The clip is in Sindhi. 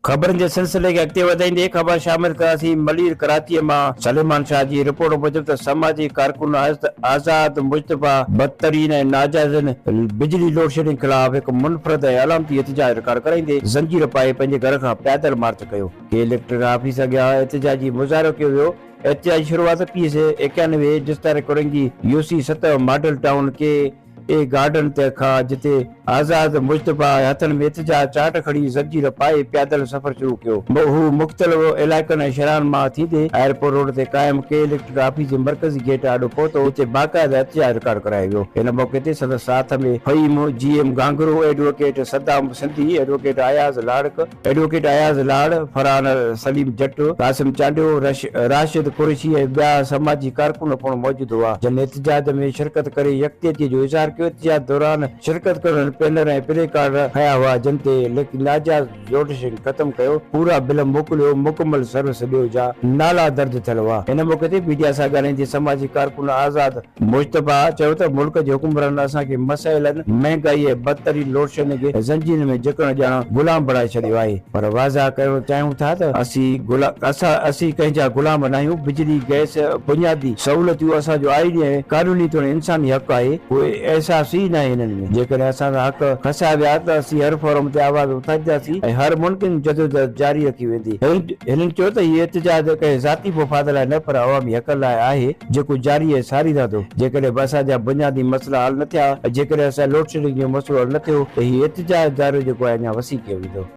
خبرن جي سلسلي کي اڳتي وڌائيندي خبر شامل ڪياسين ملير ڪراچيء مان سليمان شاهه جي رپورٽ موجب ته سماجي ڪارڪن آزاد مجتبيٰ بدترين ۽ ناجائزن بجلي لوڊشيڊنگ خلاف هڪ منفرد ۽ علامتي احتجاج رڪارڊ ڪرائيندي زنجير پائي پنهنجي گهر کان پيادل مارچ ڪيو. ڪي اليڪٽرڪ آفيس اڳيان احتجاجي مظاهرو ڪيو ويو. احتجاج جي شروعات P S 91 district Korangi U C ست ماڊل ٽائون ڪي اي گارڊن تي کان جتي آزاد مجتبيٰ هٿن ۾ احتجاج چارٽ کڻي زنجير پائي پيادل سفر شروع ڪيو. هو مختلف علائقن ۽ شهرن مان ٿيندي ايئرپورٽ روڊ تي قائم ڪي اليڪٽرڪ آفيس جي مرڪزي گيٽ آڏو پهتو جتي باقاعده احتجاج رڪارڊ ڪرايو ويو. ان موقعي تي سندس ساٿ ۾ Faheem G M Ghanghro, advocate Saddam Sindhi, advocate Ayaz Larik, advocate Ayaz Lar, Farhan Saleem Jat, Qasim Chandio, Rashid Qureshi ۽ ٻيا سماجي ڪارڪن پڻ موجود هئا، جن احتجاج ۾ شرڪت ڪري يڪجهتي جو اظهار ڪيو. احتجاج دوران شرڪت ڪندڙن بينر ۽ پلي ڪارڊ کنيا هئا، جن تي ناجائز لوڊشيڊنگ ختم ڪيو، پورا بل موڪليو، مڪمل سروس ڏيو جا نعرا درج ٿيل هئا. ان موقعي تي ميڊيا سان ڳالهائيندي سماجي ڪارڪن آزاد مجتبيٰ چيو ته ملڪ جي حڪمرانن اسان کي مسئلن، مهنگائي ۽ بدترين لوڊشيڊنگ جي زنجيرن ۾ جڪڙڻ ڄاڻ غلام بڻائي ڇڏيو آهي پر واضح ڪرڻ چاهيون ٿا ته اسين اسين ڪنهن جا غلام ناهيون، بجلي، گئس، بنيادي سهولتيون اسان جو آئيني ۽ قانوني توڻي انساني حق آهي، ڪو احساس ئي ناهي هنن ۾، جيڪڏهن اسان سان حق کسيا ويا ته اسين هر فورم تي آواز اٿارينداسين ۽ هر ممڪن جدوجهد جاري رکي ويندي. هنن چيو ته هي احتجاج ڪنهن ذاتي مفاد لاء نه پر عوامي حقن لاء آهي جيڪو جاري ۽ ساري رهندو، جيڪڏهن به اسان جا بنيادي مسئلا حل نه ٿيا ۽ جيڪڏهن اسان جي لوڊشيڊنگ جو مسئلو حل نه ٿيو ته هي احتجاج دائرو جيڪو آهي اڃا وسيع ڪيو ويندو.